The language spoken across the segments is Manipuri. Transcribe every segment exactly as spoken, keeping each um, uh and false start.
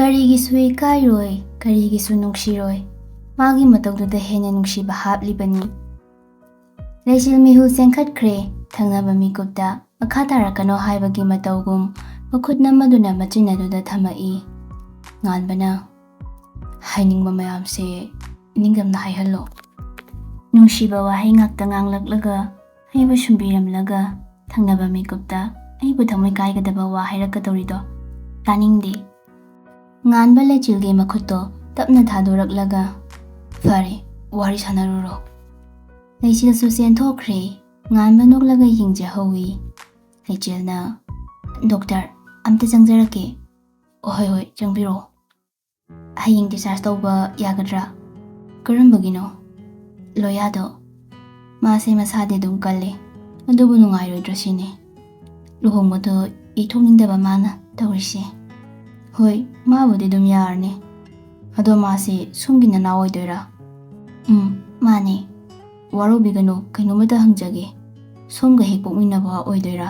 ꯀꯔꯤꯒꯤꯁꯨ ꯏꯀꯥꯏꯔꯣꯏ, ꯀꯔꯤꯒꯤꯁꯨ ꯅꯨꯡꯁꯤꯔꯣꯏ꯫ ꯃꯥꯒꯤ ꯃꯇꯧꯗꯨꯗ ꯍꯦꯟꯅ ꯅꯨꯡꯁꯤꯕ ꯍꯥꯞꯂꯤꯕꯅꯤ꯫ ꯂꯩꯆꯤꯜ ꯃꯤꯍꯨꯜ ꯆꯦꯟꯈꯠꯈ꯭ꯔꯦ꯫ ꯊꯪꯅꯕ ꯃꯤꯀꯨꯞꯇ ꯃꯈꯥ ꯇꯥꯔꯛꯀꯅꯣ ꯍꯥꯏꯕꯒꯤ ꯃꯇꯧꯒꯨꯝ ꯃꯈꯨꯠ ꯅꯝꯃꯗꯨꯅ ꯃꯆꯤꯟ ꯑꯗꯨꯗ ꯊꯝꯃꯛꯏ꯫ ꯉꯥꯟꯕꯅ, "ꯍꯥꯏꯅꯤꯡꯕ ꯃꯌꯥꯝꯁꯦ ꯅꯤꯡꯗꯝꯅ ꯍꯥꯏꯍꯜꯂꯣ꯫" ꯅꯨꯡꯁꯤꯕ ꯋꯥꯍꯩ ꯉꯥꯛꯇ ꯉꯥꯡꯂꯛꯂꯒ, ꯑꯩꯕꯨ ꯁꯨꯝꯕꯤꯔꯝꯂꯒ, ꯊꯪꯅꯕ ꯃꯤꯀꯨꯞꯇ ꯑꯩꯕꯨ ꯊꯃꯣꯏ ꯀꯥꯏꯒꯗꯕ ꯋꯥ ꯍꯥꯏꯔꯛꯀꯗꯧꯔꯤꯗꯣ ꯇꯥꯅꯤꯡꯗꯦ꯫ ꯉꯥꯟꯕ ꯂꯩꯆꯤꯜꯒꯤ ꯃꯈꯨꯠꯇꯣ ꯇꯞꯅ ꯊꯥꯗꯣꯔꯛꯂꯒ, "ꯐꯔꯦ, ꯋꯥꯔꯤ ꯁꯥꯟꯅꯔꯨꯔꯣ꯫" ꯂꯩꯆꯤꯜꯁꯨ ꯆꯦꯟꯊꯣꯛꯈ꯭ꯔꯦ꯫ ꯉꯥꯟꯕ ꯅꯣꯛꯂꯒ ꯌꯦꯡꯖꯍꯧꯏ꯫ ꯂꯩꯆꯤꯜꯅ, "ꯗꯣꯛꯇꯔ, ꯑꯝꯇ ꯆꯪꯖꯔꯛꯀꯦ꯫" "ꯍꯣꯏ, ꯍꯣꯏ, ꯆꯪꯕꯤꯔꯛꯑꯣ꯫" "ꯍꯌꯦꯡ discharge ꯇꯧꯕ ꯌꯥꯒꯗ꯭ꯔꯥ?" "ꯀꯔꯝꯕꯒꯤꯅꯣ?" "ꯂꯣꯌꯥꯗꯣ꯫ ꯃꯥꯁꯦ ꯃꯁꯥꯗꯤ ꯑꯗꯨꯝ ꯀꯜꯂꯦ, ꯑꯗꯨꯕꯨ ꯅꯨꯡꯉꯥꯏꯔꯣꯏꯗ꯭ꯔꯥ ꯁꯤꯅꯦ꯫ ꯂꯨꯍꯣꯡꯕꯗꯣ ꯌꯩꯊꯣꯛꯅꯤꯡꯗꯕ ꯃꯥꯅ ꯇꯧꯔꯤꯁꯦ꯫" "ꯍꯣꯏ, ꯃꯥꯕꯨꯗꯤ ꯑꯗꯨꯝ ꯌꯥꯔꯅꯤ꯫ ꯑꯗꯣ ꯃꯥꯁꯦ ꯁꯣꯝꯒꯤ ꯅꯅꯥꯎ ꯑꯣꯏꯗꯣꯏꯔꯥ?" "ꯎꯝ, ꯃꯥꯅꯦ꯫" "ꯋꯥꯔꯧꯕꯤꯒꯅꯨ, ꯀꯩꯅꯣꯝꯃꯇ ꯍꯪꯖꯒꯦ꯫ ꯁꯣꯝꯒ ꯍꯦꯛ ꯄꯣꯛꯃꯤꯟꯅꯕ ꯑꯣꯏꯗꯣꯏꯔꯥ?"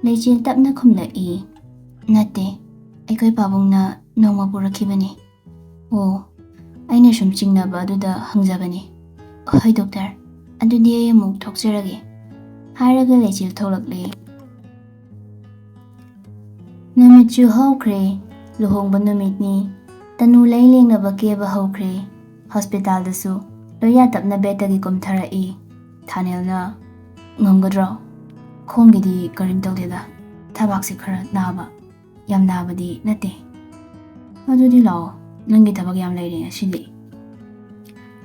ꯂꯩꯆꯤꯜ ꯇꯞꯅ ꯈꯨꯝꯂꯛꯏ, "ꯅꯠꯇꯦ, ꯑꯩꯈꯣꯏ ꯄꯥꯕꯨꯡꯅ ꯅꯣꯡꯃ ꯄꯨꯔꯛꯈꯤꯕꯅꯤ꯫" "ꯑꯣ, ꯑꯩꯅ ꯁꯨꯝ ꯆꯤꯡꯅꯕ ꯑꯗꯨꯗ ꯍꯪꯖꯕꯅꯤ꯫" "ꯍꯣꯏ ꯗꯣꯛꯇꯔ, ꯑꯗꯨꯗꯤ ꯑꯩ ꯑꯃꯨꯛ ꯊꯣꯛꯆꯔꯒꯦ꯫" ꯍꯥꯏꯔꯒ ꯂꯩꯆꯤꯜ ꯊꯣꯛꯂꯛꯂꯦ꯫ ꯅꯨꯃꯤꯠꯁꯨ ꯍꯧꯈ꯭ꯔꯦ꯫ ꯂꯨꯍꯣꯡꯕ ꯅꯨꯃꯤꯠꯅꯤ꯫ ꯇꯅꯨ ꯂꯩ ꯂꯦꯡꯅꯕ ꯀꯦꯕ ꯍꯧꯈ꯭ꯔꯦ꯫ ꯍꯣꯁꯄꯤꯇꯥꯜꯗꯁꯨ ꯂꯣꯌꯥ ꯇꯞꯅ ꯕꯦꯗꯇꯒꯤ ꯀꯨꯝꯊꯔꯛꯏ꯫ ꯊꯥꯅꯦꯜꯅ, "ꯉꯝꯒꯗ꯭ꯔꯣ? ꯈꯣꯡꯒꯤꯗꯤ ꯀꯔꯤꯝ ꯇꯧꯗꯦꯗ꯫ ꯊꯕꯥꯛꯁꯦ ꯈꯔ ꯅꯥꯕ꯫ ꯌꯥꯝ ꯅꯥꯕꯗꯤ ꯅꯠꯇꯦ꯫" "ꯑꯗꯨꯗꯤ ꯂꯥꯛꯑꯣ, ꯅꯪꯒꯤ ꯊꯕꯛ ꯌꯥꯝ ꯂꯩꯔꯦ ꯉꯁꯤꯗꯤ꯫"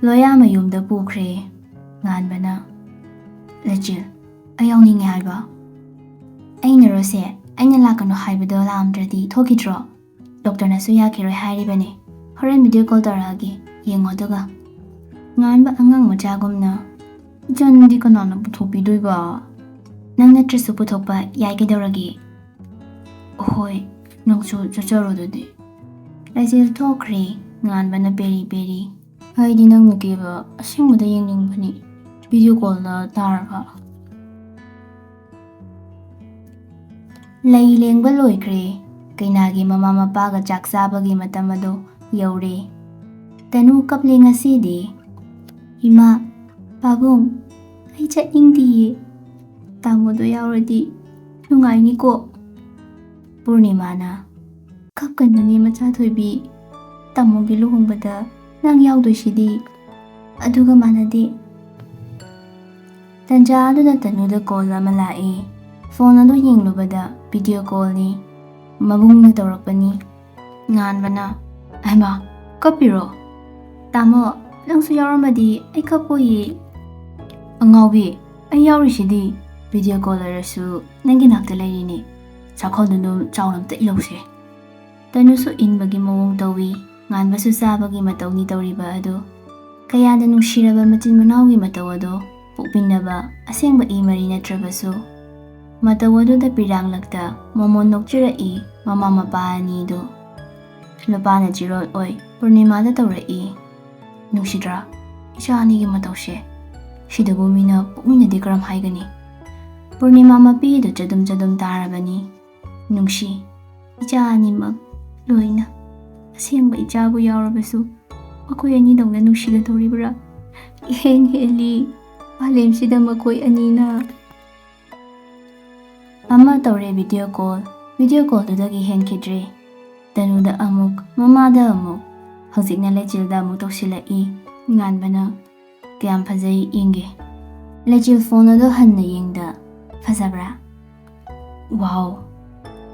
ꯂꯣꯌꯥ ꯃꯌꯨꯝꯗ ꯄꯨꯈ꯭ꯔꯦ꯫ ꯉꯥꯟꯕꯅ, "ꯂꯩꯆꯤꯜ, ꯑꯩ ꯌꯥꯎꯅꯤꯡꯉꯦ ꯍꯥꯏꯕ꯫" "ꯑꯩꯅꯔꯣꯁꯦ, ꯑꯩꯅ ꯂꯥꯛꯀꯅꯨ ꯍꯥꯏꯕꯗꯣ ꯂꯥꯛꯑꯝꯗ꯭ꯔꯗꯤ ꯊꯣꯛꯈꯤꯗ꯭ꯔꯣ? ꯗꯣꯛꯇꯔꯅꯁꯨ ꯌꯥꯈꯤꯔꯣꯏ ꯍꯥꯏꯔꯤꯕꯅꯦ꯫ ꯍꯣꯔꯦꯟ video call ꯇꯧꯔꯛꯑꯒꯦ, ꯌꯦꯡꯉꯣ ꯑꯗꯨꯒ꯫" ꯉꯥꯟꯕ ꯑꯉꯥꯡ ꯃꯆꯥꯒꯨꯝꯅ, "ꯏꯆꯟꯗꯤ ꯀꯅꯥꯅ ꯄꯨꯊꯣꯛꯄꯤꯗꯣꯏꯕ? ꯅꯪ ꯅꯠꯇ꯭ꯔꯁꯨ ꯄꯨꯊꯣꯛꯄ ꯌꯥꯏ ꯀꯩꯗꯧꯔꯒꯦ?" "ꯍꯣꯏ, ꯅꯪꯁꯨ ꯆꯠꯆꯔꯣ ꯑꯗꯨꯗꯤ꯫" ꯂꯩꯆꯤꯜ ꯊꯣꯛꯈ꯭ꯔꯦ꯫ ꯉꯥꯟꯕꯅ ꯄꯦꯔꯤ ꯄꯦꯔꯤ, "ꯑꯩꯗꯤ ꯅꯪꯅ ꯀꯦꯕ ꯑꯁꯦꯡꯕꯗ ꯌꯦꯡꯅꯤꯡꯕꯅꯤ, video callꯗ ꯇꯥꯔꯒ꯫" ꯂꯩ ꯂꯦꯡꯕ ꯂꯣꯏꯈ꯭ꯔꯦ꯫ ꯀꯩꯅꯥꯒꯤ ꯃꯃꯥ ꯃꯄꯥꯒ ꯆꯥꯛ ꯆꯥꯕꯒꯤ ꯃꯇꯝ ꯑꯗꯨ ꯌꯧꯔꯦ꯫ ꯇꯅꯨ ꯀꯞꯂꯦ ꯉꯁꯤꯗꯤ꯫ "ꯏꯃꯥ, ꯄꯥꯕꯨꯡ, ꯑꯩ ꯆꯠꯅꯤꯡꯗꯤꯌꯦ꯫ ꯇꯥꯃꯣꯗꯣ ꯌꯥꯎꯔꯗꯤ ꯅꯨꯡꯉꯥꯏꯅꯤꯀꯣ?" ꯄꯨꯔꯅꯤꯃꯥꯅ, "ꯀꯞꯀꯅꯨꯅꯦ ꯃꯆꯥꯊꯣꯏꯕꯤ, ꯇꯥꯃꯣꯒꯤ ꯂꯨꯍꯣꯡꯕꯗ ꯅꯪ ꯌꯥꯎꯗꯣꯏꯁꯤꯗꯤ ꯑꯗꯨꯒ ꯃꯥꯟꯅꯗꯦ꯫" ꯇꯟꯖꯥ ꯑꯗꯨꯗ ꯇꯅꯨꯗ ꯀꯣꯜ ꯑꯃ ꯂꯥꯛꯏ꯫ ꯐꯣꯟ ꯑꯗꯨ ꯌꯦꯡꯂꯨꯕꯗ ꯚꯤꯗꯤꯑꯣ ꯀꯣꯜꯅꯤ꯫ ꯃꯕꯨꯡꯅ ꯇꯧꯔꯛꯄꯅꯤ꯫ ꯉꯥꯟꯕꯅ, "ꯍꯩꯃꯥ, ꯀꯞꯄꯤꯔꯣ? ꯇꯥꯃꯣ, ꯅꯪꯁꯨ ꯌꯥꯎꯔꯝꯃꯗꯤ ꯑꯩ ꯀꯞꯄꯣꯏꯌꯦ꯫" "ꯑꯉꯥꯎꯕꯤ, ꯑꯩ ꯌꯥꯎꯔꯤꯁꯤꯗꯤ꯫ ꯚꯤꯗꯤꯑꯣ ꯀꯣꯜ ꯑꯣꯏꯔꯁꯨ ꯅꯪꯒꯤ ꯅꯥꯛꯇ ꯂꯩꯔꯤꯅꯦ꯫ ꯆꯥꯛꯈꯣꯝꯗꯨ ꯑꯗꯨꯝ ꯆꯥꯎꯅ ꯑꯝꯇ ꯏꯜꯍꯧꯁꯦ꯫" ꯇꯅꯨꯁꯨ ꯏꯟꯕꯒꯤ ꯃꯑꯣꯡ ꯇꯧꯏ꯫ ꯉꯥꯟꯕꯁꯨ ꯆꯥꯕꯒꯤ ꯃꯇꯧꯅꯤ ꯇꯧꯔꯤꯕ ꯑꯗꯨ꯫ ꯀꯌꯥꯗ ꯅꯨꯡꯁꯤꯔꯕ ꯃꯆꯤꯟ ꯃꯅꯥꯎꯒꯤ ꯃꯇꯧ ꯑꯗꯣ, ꯄꯣꯛꯃꯤꯟꯅꯕ ꯑꯁꯦꯡꯕ ꯏ ꯃꯔꯤ ꯅꯠꯇ꯭ꯔꯕꯁꯨ꯫ ꯃꯇꯧ ꯑꯗꯨꯗ ꯄꯤꯔꯥꯡꯂꯛꯇ ꯃꯣꯃꯣꯟ ꯅꯣꯛꯆꯔꯛꯏ ꯃꯃꯥ ꯃꯄꯥ ꯑꯅꯤꯗꯨ꯫ ꯅꯨꯄꯥꯅ ꯆꯤꯔꯣꯜ ꯑꯣꯏ ꯄꯨꯔꯅꯤꯃꯥꯗ ꯇꯧꯔꯛꯏ꯫ "ꯅꯨꯡꯁꯤꯗ꯭ꯔꯥ? ꯏꯆꯥ ꯑꯅꯤꯒꯤ ꯃꯇꯧꯁꯦ꯫ ꯁꯤꯗꯕꯨ ꯃꯤꯅ ꯄꯣꯛꯃꯤꯟꯅꯗꯦ ꯀꯔꯝ ꯍꯥꯏꯒꯅꯤ?" ꯄꯨꯔꯅꯤꯃꯥ ꯃꯄꯤꯗꯨ ꯆꯗꯨꯝ ꯆꯗꯨꯝ ꯇꯥꯔꯕꯅꯤ꯫ "ꯅꯨꯡꯁꯤ, ꯏꯆꯥ ꯑꯅꯤꯃꯛ ꯂꯣꯏꯅ꯫ ꯑꯁꯦꯡꯕ ꯏꯆꯥꯕꯨ ꯌꯥꯎꯔꯕꯁꯨ ꯃꯈꯣꯏ ꯑꯅꯤꯗꯧꯅ ꯅꯨꯡꯁꯤꯒꯗꯧꯔꯤꯕ꯭ꯔꯥ? ꯏꯍꯦꯟ ꯍꯦꯜꯂꯤ ꯃꯥꯂꯦꯝꯁꯤꯗ ꯃꯈꯣꯏ ꯑꯅꯤꯅ꯫" ꯑꯃ ꯇꯧꯔꯦ ꯚꯤꯗꯤꯑꯣ ꯀꯣꯜ꯫ ꯚꯤꯗꯤꯑꯣ ꯀꯣꯜꯗꯨꯗꯒꯤ ꯍꯦꯟꯈꯤꯗ꯭ꯔꯦ꯫ ꯇꯅꯨꯗ ꯑꯃꯨꯛ, ꯃꯃꯥꯗ ꯑꯃꯨꯛ, ꯍꯧꯖꯤꯛꯅ ꯂꯩꯆꯤꯜꯗ ꯑꯃꯨꯛ ꯇꯧꯁꯤꯜꯂꯛꯏ꯫ ꯉꯥꯟꯕꯅ, "ꯀꯌꯥꯝ ꯐꯖꯩ ꯌꯦꯡꯒꯦ꯫" ꯂꯩꯆꯤꯜ ꯐꯣꯟ ꯑꯗꯨ ꯍꯟꯅ ꯌꯦꯡꯗ, "ꯐꯖꯕ꯭ꯔꯥ?" "ꯋꯥꯎ!"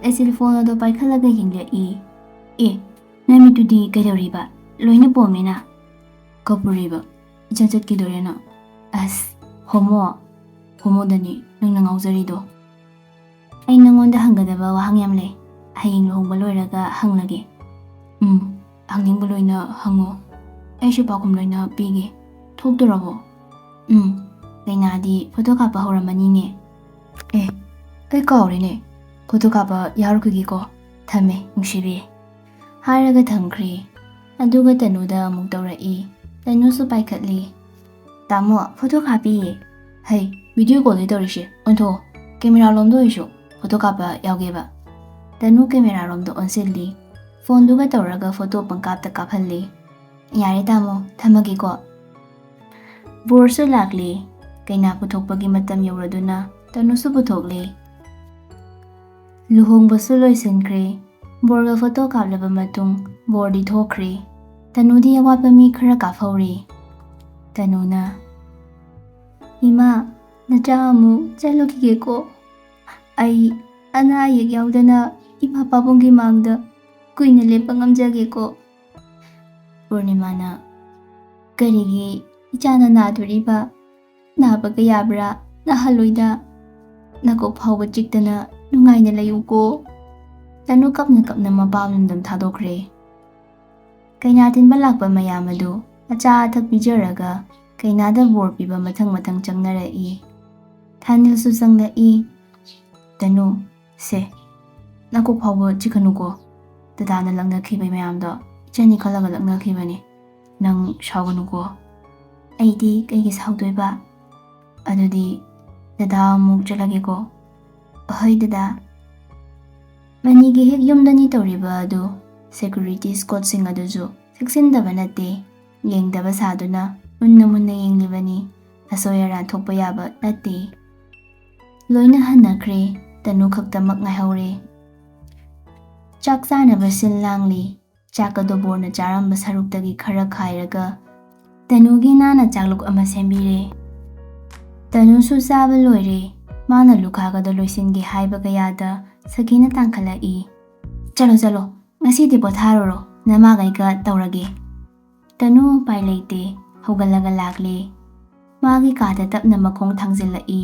ꯂꯩꯆꯤꯜ ꯐꯣꯟ ꯑꯗꯨ ꯄꯥꯏꯈꯠꯂꯒ ꯌꯦꯡꯂꯛꯏ꯫ "ꯑꯦ, ꯅꯃꯤꯠꯇꯨꯗꯤ ꯀꯩꯗꯧꯔꯤꯕ? ꯂꯣꯏꯅ ꯄꯣꯝꯃꯤꯅ꯫" "ꯀꯞꯄꯨꯔꯤꯕ? ꯏꯆꯠ ꯆꯠꯈꯤꯗꯣꯔꯦꯅ꯫" "ꯑꯁ, ꯍꯣꯃꯣ, ꯍꯣꯃꯣꯗꯅꯤ ꯅꯪꯅ ꯉꯥꯎꯖꯔꯤꯗꯣ꯫" "ꯑꯩ ꯅꯪꯉꯣꯟꯗ ꯍꯪꯒꯗꯕ ꯋꯥꯍꯪ ꯌꯥꯝ ꯂꯩ꯫ ꯍꯌꯦꯡ ꯂꯨꯍꯣꯡꯕ ꯂꯣꯏꯔꯒ ꯍꯪꯂꯒꯦ꯫" "ꯎꯝ, ꯍꯪꯅꯤꯡꯕ ꯂꯣꯏꯅ ꯍꯪꯉꯣ꯫ ꯑꯩꯁꯨ ꯄꯥꯎꯈꯨꯝ ꯂꯣꯏꯅ ꯄꯤꯒꯦ꯫ ꯊꯣꯛꯇꯣꯔꯕꯣ?" "ꯎꯝ, ꯀꯩꯅꯥꯗꯤ ꯐꯣꯇꯣ ꯀꯥꯞꯄ ꯍꯧꯔꯝꯃꯅꯤꯅꯦ꯫" "ꯑꯦ, ꯑꯩ ꯀꯥꯎꯔꯦꯅꯦ꯫ ꯐꯣꯇꯣ ꯀꯥꯞꯄ ꯌꯥꯎꯔꯨꯈꯤꯒꯦꯀꯣ꯫ ꯊꯝꯃꯦ, ꯅꯨꯡꯁꯤꯕꯤ꯫" ꯍꯥꯏꯔꯒ ꯊꯝꯈ꯭ꯔꯦ꯫ ꯑꯗꯨꯒ ꯇꯅꯨꯗ ꯑꯃꯨꯛ ꯇꯧꯔꯛꯏ꯫ ꯇꯅꯨꯁꯨ ꯄꯥꯏꯈꯠꯂꯤ꯫ "ꯇꯥꯃꯣ, ꯐꯣꯇꯣ ꯀꯥꯞꯄꯤꯌꯦ꯫" "ꯍꯩ, ꯚꯤꯗꯤꯑꯣ ꯀꯣꯜꯗꯤ ꯇꯧꯔꯤꯁꯦ꯫ ꯑꯣꯟꯊꯣꯛꯑꯣ, ꯀꯦꯃꯦꯔꯥ ꯂꯣꯝꯗ ꯑꯣꯏꯔꯁꯨ ꯐꯣꯇꯣ ꯀꯥꯞꯄ ꯌꯥꯎꯒꯦꯕ꯫" ꯇꯅꯨ ꯀꯦꯃꯦꯔꯥꯔꯣꯝꯗ ꯑꯣꯟꯁꯤꯜꯂꯤ꯫ ꯐꯣꯟꯗꯨꯒ ꯇꯧꯔꯒ ꯐꯣꯇꯣ ꯄꯪꯀꯥꯞꯇ ꯀꯥꯞꯍꯜꯂꯤ꯫ "ꯌꯥꯔꯦ ꯇꯥꯃꯣ, ꯊꯝꯃꯒꯦꯀꯣ꯫" ꯕꯣꯔꯁꯨ ꯂꯥꯛꯂꯤ꯫ ꯀꯩꯅꯥ ꯄꯨꯊꯣꯛꯄꯒꯤ ꯃꯇꯝ ꯌꯧꯔꯗꯨꯅ ꯇꯅꯨꯁꯨ ꯄꯨꯊꯣꯛꯂꯤ꯫ ꯂꯨꯍꯣꯡꯕꯁꯨ ꯂꯣꯏꯁꯤꯟꯈ꯭ꯔꯦ꯫ ꯕꯣꯔꯒ ꯐꯣꯇꯣ ꯀꯥꯞꯂꯕ ꯃꯇꯨꯡ ꯕꯣꯔꯗꯤ ꯊꯣꯛꯈ꯭ꯔꯦ꯫ ꯇꯅꯨꯗꯤ ꯑꯋꯥꯠꯄ ꯃꯤ ꯈꯔ ꯀꯥꯞꯍꯧꯔꯤ꯫ ꯇꯅꯨꯅ, "ꯏꯃꯥ, ꯅꯆꯥ ꯑꯃꯨꯛ ꯆꯠꯂꯨꯈꯤꯒꯦꯀꯣ꯫ ꯑꯩ ꯑꯅꯥ ꯑꯌꯦꯛ ꯌꯥꯎꯗꯅ ꯏꯃꯥ ꯄꯥꯕꯨꯡꯒꯤ ꯃꯥꯡꯗ ꯀꯨꯏꯅ ꯂꯦꯞꯄ ꯉꯝꯖꯒꯦꯀꯣ꯫" ꯄꯨꯔꯅꯤꯃꯥꯅ, "ꯀꯔꯤꯒꯤ ꯏꯆꯥꯅ ꯅꯥꯗꯣꯔꯤꯕ? ꯅꯥꯕꯒ ꯌꯥꯕ꯭ꯔꯥ? ꯅꯥꯍꯜꯂꯣꯏꯗ꯫ ꯅꯀꯣꯛ ꯐꯥꯎꯕ ꯆꯤꯛꯇꯅ ꯅꯨꯡꯉꯥꯏꯅ ꯂꯩꯌꯨꯀꯣ꯫" ꯇꯅꯨ ꯀꯞꯅ ꯀꯞꯅ ꯃꯄꯥꯝ ꯂꯝꯗꯝ ꯊꯥꯗꯣꯛꯈ꯭ꯔꯦ꯫ ꯀꯩꯅꯥ ꯊꯤꯟꯕ ꯂꯥꯛꯄ ꯃꯌꯥꯝ ꯑꯗꯨ ꯑꯆꯥ ꯑꯊꯛ ꯄꯤꯖꯔꯒ ꯀꯩꯅꯥꯗ ꯕꯣꯔ ꯄꯤꯕ ꯃꯊꯪ ꯃꯊꯪ ꯆꯪꯅꯔꯛꯏ꯫ ꯊꯥꯅꯤꯜꯁꯨ ꯆꯪꯂꯛꯏ꯫ "ꯇꯅꯨ, ꯁꯦ, ꯅꯀꯣꯛ ꯐꯥꯎꯕ ꯆꯤꯛꯀꯅꯨꯀꯣ꯫ ꯗꯗꯥꯅ ꯂꯛꯅꯈꯤꯕ ꯃꯌꯥꯝꯗꯣ ꯏꯆꯟꯅꯤ ꯈꯜꯂꯒ ꯂꯛꯅꯈꯤꯕꯅꯤ꯫ ꯅꯪ ꯁꯥꯎꯒꯅꯨꯀꯣ꯫" "ꯑꯩꯗꯤ ꯀꯩꯒꯤ ꯁꯥꯎꯗꯣꯏꯕ? ꯑꯗꯨꯗꯤ ꯗꯗꯥ ꯑꯃꯨꯛ ꯆꯠꯂꯒꯦꯀꯣ꯫" "ꯑꯍꯣꯏ ꯗꯗꯥ꯫" ꯃꯅꯤꯒꯤ ꯍꯦꯛ ꯌꯨꯝꯗꯅꯤ ꯇꯧꯔꯤꯕ ꯑꯗꯨ꯫ ꯁꯦꯀ꯭ꯌꯨꯔꯤꯇꯤ ꯁ꯭ꯀꯣꯠꯁꯤꯡ ꯑꯗꯨꯁꯨ ꯆꯦꯛꯁꯤꯟꯗꯕ ꯅꯠꯇꯦ꯫ ꯌꯦꯡꯗꯕ ꯁꯥꯗꯨꯅ ꯃꯨꯟꯅ ꯃꯨꯟꯅ ꯌꯦꯡꯂꯤꯕꯅꯤ꯫ ꯑꯁꯣꯏ ꯑꯔꯥꯟ ꯊꯣꯛꯄ ꯌꯥꯕ ꯅꯠꯇꯦ꯫ ꯂꯣꯏꯅ ꯍꯟꯅꯈ꯭ꯔꯦ꯫ ꯇꯅꯨ ꯈꯛꯇꯃꯛ ꯉꯥꯏꯍꯧꯔꯦ꯫ ꯆꯥꯛ ꯆꯥꯅꯕ ꯁꯤꯜ ꯂꯥꯡꯂꯤ꯫ ꯆꯥꯛ ꯑꯗꯨ ꯕꯣꯔꯅ ꯆꯥꯔꯝꯕ ꯁꯔꯨꯛꯇꯒꯤ ꯈꯔ ꯈꯥꯏꯔꯒ ꯇꯅꯨꯒꯤ ꯅꯥꯟꯅ ꯆꯥꯛꯂꯨꯛ ꯑꯃ ꯁꯦꯝꯕꯤꯔꯦ꯫ ꯇꯅꯨꯁꯨ ꯆꯥꯕ ꯂꯣꯏꯔꯦ꯫ ꯃꯥꯅ ꯂꯨꯈꯥꯛ ꯑꯗꯨ ꯂꯣꯏꯁꯤꯟꯒꯦ ꯍꯥꯏꯕ ꯀꯌꯥꯗ ꯁꯈꯤꯅ ꯇꯥꯡꯈꯠꯂꯛꯏ꯫ "ꯆꯠꯂꯣ, ꯆꯠꯂꯣ, ꯉꯁꯤꯗꯤ ꯄꯣꯊꯥꯔꯨꯔꯣ, ꯅꯃꯥꯈꯩꯒ ꯇꯧꯔꯒꯦ꯫" ꯇꯅꯨ ꯎꯄꯥꯏ ꯂꯩꯇꯦ, ꯍꯧꯒꯠꯂꯒ ꯂꯥꯛꯂꯦ꯫ ꯃꯥꯒꯤ ꯀꯥꯗ ꯇꯞꯅ ꯃꯈꯣꯡ ꯊꯥꯡꯖꯤꯜꯂꯛꯏ꯫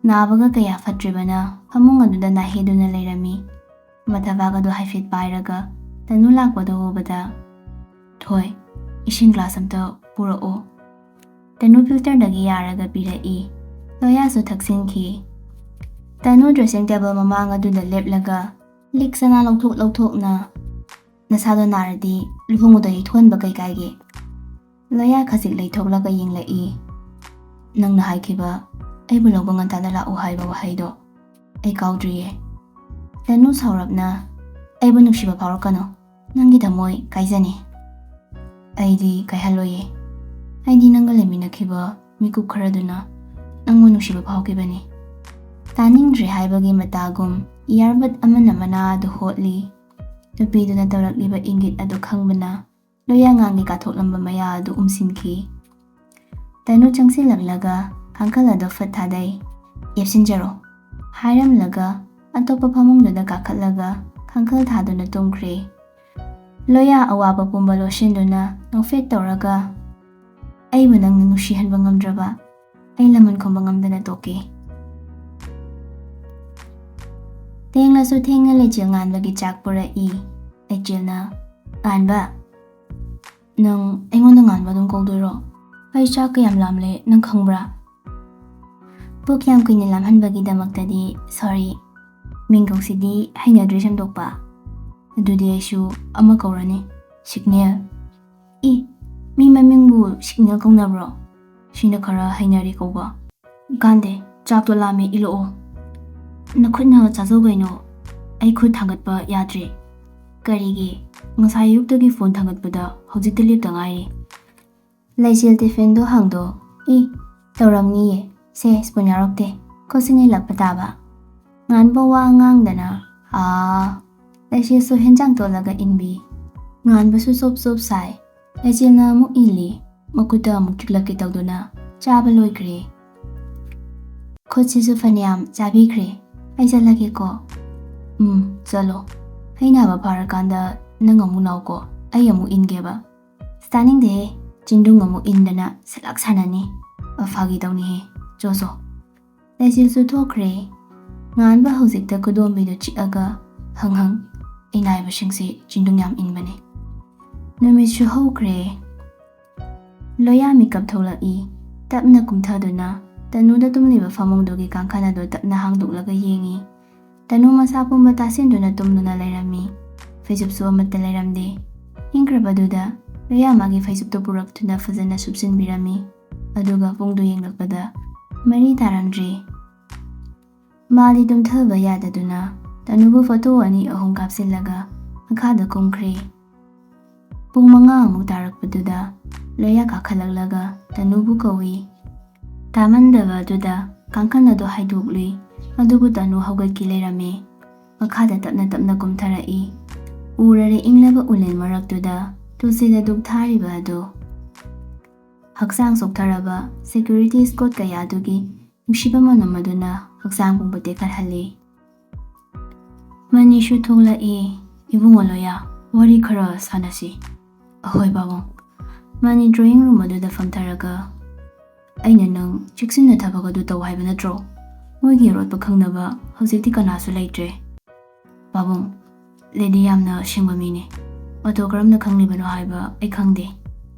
ꯅꯥꯕꯒ ꯀꯌꯥ ꯐꯠꯇ꯭ꯔꯤꯕꯅ ꯐꯃꯨꯡ ꯑꯗꯨꯗ ꯅꯥꯍꯦꯗꯨꯅ ꯂꯩꯔꯝꯃꯤ꯫ ꯃꯊꯕꯥꯛ ꯑꯗꯨ ꯍꯥꯏꯐꯦꯠ ꯄꯥꯏꯔꯒ ꯇꯅꯨ ꯂꯥꯛꯄꯗꯨ ꯎꯕꯗ, "ꯊꯣꯏ, ꯏꯁꯤꯡ ꯒ꯭ꯂꯥꯁ ꯑꯝꯇ ꯄꯨꯔꯛꯑꯣ꯫" ꯇꯅꯨ ꯐꯤꯜꯇꯔꯗꯒꯤ ꯌꯥꯔꯒ ꯄꯤꯔꯛꯏ꯫ ꯂꯣꯌꯥꯁꯨ ꯊꯛꯆꯤꯟꯈꯤ꯫ ꯇꯅꯨ ꯗ꯭ꯔꯦꯁꯤꯡ ꯇꯦꯕꯜ ꯃꯃꯥꯡ ꯑꯗꯨꯗ ꯂꯦꯞꯂꯒ ꯂꯤꯛ ꯆꯅꯥ ꯂꯧꯊꯣꯛ ꯂꯧꯊꯣꯛꯅ, "ꯅꯁꯥꯗꯣ ꯅꯥꯔꯗꯤ ꯂꯨꯍꯣꯡꯕꯗ ꯌꯩꯊꯣꯛꯍꯟꯕ ꯀꯩ ꯀꯥꯏꯒꯦ?" ꯂꯣꯌꯥ ꯈꯖꯤꯛ ꯂꯩꯊꯣꯛꯂꯒ ꯌꯦꯡꯂꯛꯏ꯫ "ꯅꯪꯅ ꯍꯥꯏꯈꯤꯕ ꯑꯩꯕꯨ ꯂꯧꯕ ꯉꯟꯇꯥꯅ ꯂꯥꯛꯎ ꯍꯥꯏꯕ ꯋꯥꯍꯩꯗꯣ ꯑꯩ ꯀꯥꯎꯗ꯭ꯔꯤꯌꯦ꯫ ꯇꯅꯨ ꯁꯥꯎꯔꯞꯅ, "ꯑꯩꯕꯨ ꯅꯨꯡꯁꯤꯕ ꯐꯥꯎꯔꯛꯀꯅꯨ꯫ ꯅꯪꯒꯤ ꯊꯃꯣꯏ ꯀꯥꯏꯖꯅꯤ꯫ ꯑꯩꯗꯤ ꯀꯥꯏꯍꯜꯂꯣꯏꯌꯦ꯫ ꯑꯩꯗꯤ ꯅꯪꯒ ꯂꯩꯃꯤꯟꯅꯈꯤꯕ ꯃꯤꯀꯨꯞ ꯈꯔꯗꯨꯅ ꯅꯪꯕꯨ ꯅꯨꯡꯁꯤꯕ ꯐꯥꯎꯈꯤꯕꯅꯤ"꯫ ꯇꯥꯅꯤꯡꯗ꯭ꯔꯦ ꯍꯥꯏꯕꯒꯤ ꯃꯇꯥꯒꯨꯝ ꯏꯌꯥꯔꯕꯠ ꯑꯃꯅ ꯃꯅꯥ ꯑꯗꯨ ꯍꯣꯠꯂꯤ꯫ ꯅꯨꯄꯤꯗꯨꯅ ꯇꯧꯔꯛꯂꯤꯕ ꯏꯪꯒꯤꯠ ꯑꯗꯨ ꯈꯪꯕꯅ ꯂꯣꯌꯥꯉꯥꯟꯒꯤ ꯀꯥꯊꯣꯛꯂꯝꯕ ꯃꯌꯥ ꯑꯗꯨ ꯎꯝꯁꯤꯟꯈꯤ꯫ ꯇꯅꯨ ꯆꯪꯁꯤꯜꯂꯛꯂꯒ ꯀꯥꯡꯈꯜ ꯑꯗꯨ ꯐꯠ ꯊꯥꯗꯩ꯫ "ꯌꯦꯞꯁꯤꯟꯖꯔꯣ" ꯍꯥꯏꯔꯝꯂꯒ ꯑꯇꯣꯞꯄ ꯐꯃꯨꯡꯗꯨꯗ ꯀꯥꯈꯠꯂꯒ ꯀꯥꯡꯈꯜ ꯊꯥꯗꯨꯅ ꯇꯨꯝꯈ꯭ꯔꯦ꯫ ꯂꯣꯌꯥ ꯑꯋꯥꯕ ꯄꯨꯝꯕ ꯂꯣꯠꯁꯤꯟꯗꯨꯅ ꯅꯣꯛꯐꯦꯠ ꯇꯧꯔꯒ, "ꯑꯩꯕꯨ ꯅꯪꯅ ꯅꯨꯡꯁꯤꯍꯟꯕ ꯉꯝꯗ꯭ꯔꯕ ꯑꯩ ꯂꯃꯟ ꯈꯨꯝꯕ ꯉꯝꯗꯅ ꯇꯣꯛꯀꯦ"꯫ ꯊꯦꯡꯂꯁꯨ ꯊꯦꯡꯅ ꯂꯩꯆꯤꯜ ꯉꯥꯟꯕꯒꯤ ꯆꯥꯛ ꯄꯨꯔꯛꯏ꯫ ꯂꯩꯆꯤꯜꯅ, "ꯉꯥꯟꯕ, ꯅꯪ ꯑꯩꯉꯣꯟꯗ ꯉꯥꯟꯕ ꯑꯗꯨꯝ ꯀꯧꯗꯣꯏꯔꯣ? ꯑꯩ ꯆꯥꯛ ꯀꯌꯥꯝ ꯂꯥꯝꯂꯦ ꯅꯪ ꯈꯪꯕ꯭ꯔꯥ?" "ꯄꯨꯛ ꯌꯥꯝ ꯀꯨꯏꯅ ꯂꯥꯝꯍꯟꯕꯒꯤꯗꯃꯛꯇꯗꯤ ꯁꯣꯔꯤ꯫ ꯃꯤꯡꯒꯧꯁꯤꯗꯤ ꯍꯩꯅꯗ꯭ꯔꯦ ꯁꯦꯝꯗꯣꯛꯄ꯫ ꯑꯗꯨꯗꯤ ꯑꯩꯁꯨ ꯑꯃ ꯀꯧꯔꯅꯤ꯫ ꯁꯤꯒꯅꯦꯜ"꯫ "ꯏ, ꯃꯤ ꯃꯃꯤꯡꯕꯨ ꯁꯤꯒꯅꯦꯜ ꯀꯧꯅꯕ꯭ꯔꯣ? ꯁꯤꯅ ꯈꯔ ꯍꯩꯅꯔꯦ ꯀꯧꯕ"꯫ "ꯀꯥꯟꯗꯦ, ꯆꯥꯛꯇꯣ ꯂꯥꯝꯃꯦ, ꯏꯜꯂꯛꯑꯣ"꯫ "ꯅꯈꯨꯠꯅ ꯆꯥꯖꯧ ꯀꯩꯅꯣ, ꯑꯩ ꯈꯨꯠ ꯊꯥꯡꯒꯠꯄ ꯌꯥꯗ꯭ꯔꯦ"꯫ "ꯀꯔꯤꯒꯤ? ꯉꯁꯥꯏ ꯑꯌꯨꯛꯇꯒꯤ ꯐꯣꯟ ꯊꯥꯡꯒꯠꯄꯗ ꯍꯧꯖꯤꯛꯇ ꯂꯦꯞꯇ ꯉꯥꯏꯔꯤ"꯫ ꯂꯩꯆꯤꯜ ꯇꯤꯐꯤꯟꯗꯣ ꯍꯥꯡꯗꯣꯛ, "ꯏ, ꯇꯧꯔꯝꯅꯤꯌꯦ, ꯁꯦ ꯁ꯭ꯄꯨꯟ ꯌꯥꯎꯔꯛꯇꯦ, ꯈꯨꯠꯁꯤ ꯅꯤꯜꯂꯛꯄ ꯇꯥꯕ"꯫ ꯉꯥꯟꯕ ꯋꯥ ꯉꯥꯡꯗꯅ, "ꯑꯥ"꯫ ꯂꯩꯆꯤꯜꯁꯨ ꯍꯦꯟꯖꯥꯡ ꯇꯣꯠꯂꯒ ꯏꯟꯕꯤ꯫ ꯉꯥꯟꯕꯁꯨ ꯆꯣꯞ ꯆꯣꯞ ꯁꯥꯏ꯫ ꯂꯩꯆꯤꯜꯅ ꯑꯃꯨꯛ ꯏꯜꯂꯤ, ꯃꯈꯨꯠꯇ ꯑꯃꯨꯛ ꯆꯤꯛꯂꯛꯀꯦ ꯇꯧꯗꯨꯅ ꯆꯥꯕ ꯂꯣꯏꯈ꯭ꯔꯦ꯫ ꯈꯨꯠꯁꯤꯁꯨ ꯐꯅꯌꯥꯝ ꯆꯥꯕꯤꯈ꯭ꯔꯦ꯫ "ꯑꯩ ꯆꯠꯂꯒꯦꯀꯣ"꯫ "ꯎꯝ, ꯆꯠꯂꯣ꯫ ꯑꯩ ꯅꯥꯕ ꯐꯔꯀꯥꯟꯗ ꯅꯪ ꯑꯃꯨꯛ ꯂꯥꯛꯎꯀꯣ, ꯑꯩ ꯑꯃꯨꯛ ꯏꯟꯒꯦꯕ"꯫ "ꯑꯁ, ꯇꯥꯅꯤꯡꯗꯦꯍꯦ, ꯆꯤꯟꯗꯨꯡ ꯑꯃꯨꯛ ꯏꯟꯗꯅ ꯁꯂꯥꯛ ꯁꯥꯟꯅꯅꯤ"꯫ "ꯑ, ꯐꯥꯒꯤ ꯇꯧꯅꯤꯍꯦ, ꯆꯣ ꯆꯣ"꯫ ꯂꯩꯆꯤꯜꯁꯨ ꯊꯣꯛꯈ꯭ꯔꯦ꯫ ꯉꯥꯟꯕ ꯍꯧꯖꯤꯛꯇ ꯈꯨꯗꯣꯝꯕꯤꯗꯨ ꯆꯤꯛꯑꯒ, "ꯍꯪ ꯍꯪ, ꯑꯩ ꯅꯥꯏꯕꯁꯤꯡꯁꯦ ꯆꯤꯟꯗꯨꯡ ꯌꯥꯝ ꯏꯟꯕꯅꯦ"꯫ ꯅꯨꯃꯤꯠꯁꯨ ꯍꯧꯈ꯭ꯔꯦ꯫ ꯂꯣꯌꯥ ꯃꯤꯀꯞ ꯊꯣꯛꯂꯛꯏ꯫ ꯇꯞꯅ ꯀꯨꯝꯊꯗꯨꯅ ꯇꯅꯨꯗ ꯇꯨꯝꯂꯤꯕ ꯐꯃꯨꯡꯗꯨꯒꯤ ꯀꯥꯡꯈꯜ ꯑꯗꯨ ꯇꯞꯅ ꯍꯥꯡꯗꯣꯛꯂꯒ ꯌꯦꯡꯉꯤ꯫ ꯇꯅꯨ ꯃꯁꯥ ꯄꯨꯝꯕ ꯇꯥꯁꯤꯟꯗꯨꯅ ꯇꯨꯝꯗꯨꯅ ꯂꯩꯔꯝꯃꯤ꯫ ꯐꯩꯖꯨꯞꯁꯨ ꯑꯃꯠꯇ ꯂꯩꯔꯝꯗꯦ꯫ ꯏꯪꯈ꯭ꯔꯕꯗꯨꯗ ꯂꯣꯌꯥ ꯃꯥꯒꯤ ꯐꯩꯖꯨꯞꯇꯨ ꯄꯨꯔꯛꯇꯨꯅ ꯐꯖꯅ ꯁꯨꯞꯆꯤꯟꯕꯤꯔꯝꯃꯤ꯫ ꯑꯗꯨꯒ ꯄꯨꯡꯗꯨ ꯌꯦꯡꯂꯛꯄꯗ ꯃꯔꯤ ꯇꯥꯔꯝꯗ꯭ꯔꯦ꯫ ꯃꯥꯗꯤ ꯇꯨꯝꯊꯕ ꯌꯥꯗꯗꯨꯅ ꯇꯅꯨꯕꯨ ꯐꯣꯇꯣ ꯑꯅꯤ ꯑꯍꯨꯝ ꯀꯥꯞꯁꯤꯜꯂꯒ ꯃꯈꯥꯗ ꯀꯨꯝꯈ꯭ꯔꯦ꯫ ꯄꯨꯡ ꯃꯉꯥꯃꯨꯛ ꯇꯥꯔꯛꯄꯗꯨꯗ ꯂꯣꯌꯥ ꯀꯥꯈꯠꯂꯛꯂꯒ ꯇꯅꯨꯕꯨ ꯀꯧꯏ꯫ ꯇꯥꯃꯟꯗꯕ ꯑꯗꯨꯗ ꯀꯥꯡꯈꯜ ꯑꯗꯨ ꯍꯥꯏꯗꯣꯛꯂꯨꯏ, ꯑꯗꯨꯕꯨ ꯇꯅꯨ ꯍꯧꯒꯠꯈꯤ ꯂꯩꯔꯝꯃꯤ꯫ ꯃꯈꯥꯗ ꯇꯞꯅ ꯇꯞꯅ ꯀꯨꯝꯊꯔꯛꯏ꯫ ꯎꯔꯔꯦ ꯏꯪꯂꯕ ꯎꯂꯦꯟ ꯃꯔꯛꯇꯨꯗ ꯇꯨꯜꯁꯤꯗ ꯙꯨꯞ ꯊꯥꯔꯤꯕ ꯑꯗꯨ꯫ ꯍꯛꯆꯥꯡ ꯆꯣꯛꯊꯔꯕ ꯁꯦꯀ꯭ꯌꯨꯔꯤꯇꯤ ꯁ꯭ꯀꯣꯠ ꯀꯌꯥꯗꯨꯒꯤ ꯅꯨꯡꯁꯤꯕ ꯃꯅꯝ ꯑꯗꯨꯅ ꯍꯛꯆꯥꯡ ꯄꯨꯝꯕ ꯇꯦꯛꯈꯠꯍꯜꯂꯤ꯫ ꯃꯅꯤꯁꯨ ꯊꯣꯛꯂꯛꯏ꯫ "ꯏꯕꯨꯡꯉꯣ ꯂꯣꯌꯥ, ꯋꯥꯔꯤ ꯈꯔ ꯁꯥꯟꯅꯁꯤ꯫" "ꯑꯍꯣꯏ ꯄꯥꯕꯨꯡ꯫" ꯃꯅꯤ ꯗ꯭ꯔꯣꯌꯤꯡ ꯔꯨꯝ ꯑꯗꯨꯗ ꯐꯝꯊꯔꯒ, "ꯑꯩꯅ ꯅꯪ ꯆꯦꯛꯁꯤꯟꯅ ꯊꯕꯛ ꯑꯗꯨ ꯇꯧ ꯍꯥꯏꯕ ꯅꯠꯇ꯭ꯔꯣ? ꯃꯣꯏꯒꯤ ꯑꯔꯣꯠꯄ ꯈꯪꯅꯕ ꯍꯧꯖꯤꯛꯇꯤ ꯀꯅꯥꯁꯨ ꯂꯩꯇ꯭ꯔꯦ꯫" "ꯄꯥꯕꯨꯡ, ꯂꯦꯗꯤ ꯌꯥꯝꯅ ꯁꯤꯡꯕ ꯃꯤꯅꯤ꯫ ꯃꯇꯧ ꯀꯔꯝꯅ ꯈꯪꯂꯤꯕꯅꯣ ꯍꯥꯏꯕ ꯑꯩ ꯈꯪꯗꯦ꯫"